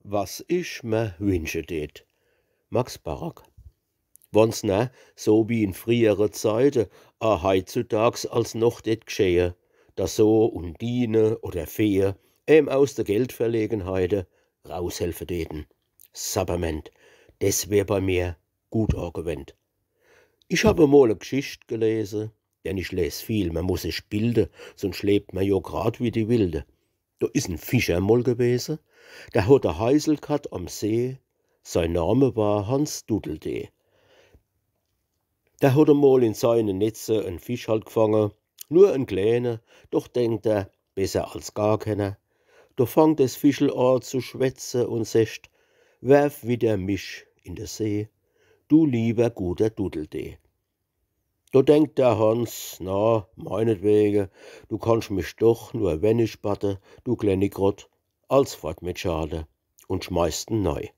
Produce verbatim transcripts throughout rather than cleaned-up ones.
Was ich mer wünsche tät. Max Barack. Wann's na, so wie in friehere Zeite, a heitzudags als noch det g'schehe, dass so Undine oder Fee em aus de Geldverlegenheite raushelfe täten. Sapperment, des wär bei mir gut agewendt. Ich hab emol e G'schicht gelese, denn ich les viel, mer muss sich bilde, sonst lebt mer jo grad wie die Wilde. Do is en Fischer mol gewese, der hot e Heisel g'hat am See, sei Name war Hans Duddeldee. Der hot emol in seine Netze en Fisch halt g'fange, nur en kleene, doch denkt er, besser als gar kenner. Do fangt des Fischel a zu schwätze un secht: „Werf widder mich in de See, du lieber guter Duddeldee.“ Do denkt der Hans: „Na, meinetwege, du kannst mich doch nur wennig batte, du klenni Grott, als fort mit Schade“, un schmeißt en nei.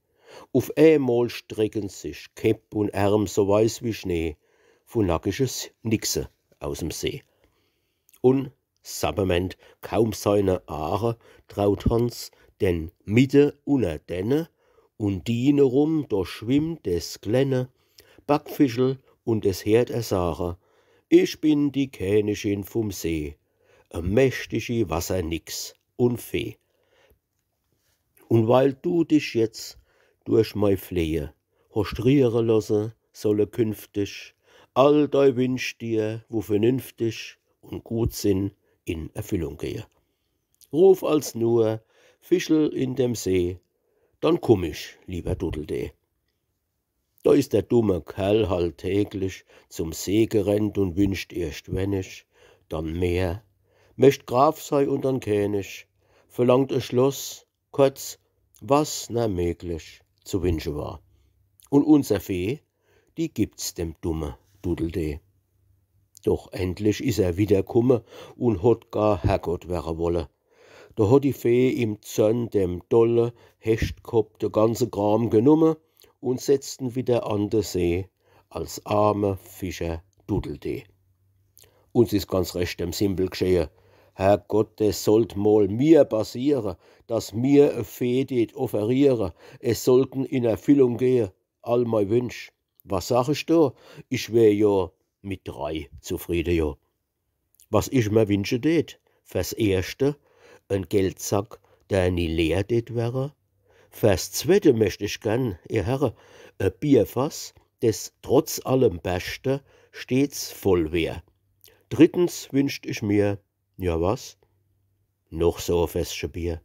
Uf emol strecken sich Kepp un Ärm so weiß wie Schnee, vun nackisches Nickse aus em See. Un Sapperment, kaum seine Aache traut Hans, denn mitte unner denne Undine rum, do schwimmt des klenne Backfischel un es heert er sage: „Ich bin die Känigin vum See, e mächtichi Wassernickse un Fee. Un weil du dich jetzt durch mei Flehe hoscht riere losse, solle künftig all dei Wünsch dir, wo vernünftig un gut sin, in Erfüllung gehe. Ruf als nur Fischel in dem See, dann kumm ich, lieber Duddeldee.“ Do is der dumme Kerl halt täglich zum See gerennt un wünscht erscht wennig, dann mehr, möcht Graf sei un dann Känig, verlangt e Schloss, kurz, was na möglich zu wünsche war. Un unser Fee, die gibt's dem dumme Duddeldee. Doch endlich is er widder kumme un hot gar Herrgott werre wolle. Do hot die Fee im Zorn dem dolle Heschtkopp de ganze Kram genumme un setzt en widder an de See als arme Fischer Duddeldee. Un 's is ganz recht dem Simpel g'schehe. Herrgott, des sollt mol mir passiere, dass mir e Fee tät offeriere, es sollten in Erfüllung gehe all mei Wünsch. Was sag ich do? Ich wär jo mit drei zufriede, jo. Was ich mer wünsche tät: Fürs Erschte en Geldsack, der nie leer tät werre. Fürs Zwette möcht ich gern, ihr Herre, e Bierfass, des trotz allem Berschte stets voll wär. Drittens wünscht ich mir, ja was? Noch so e Fässche Bier.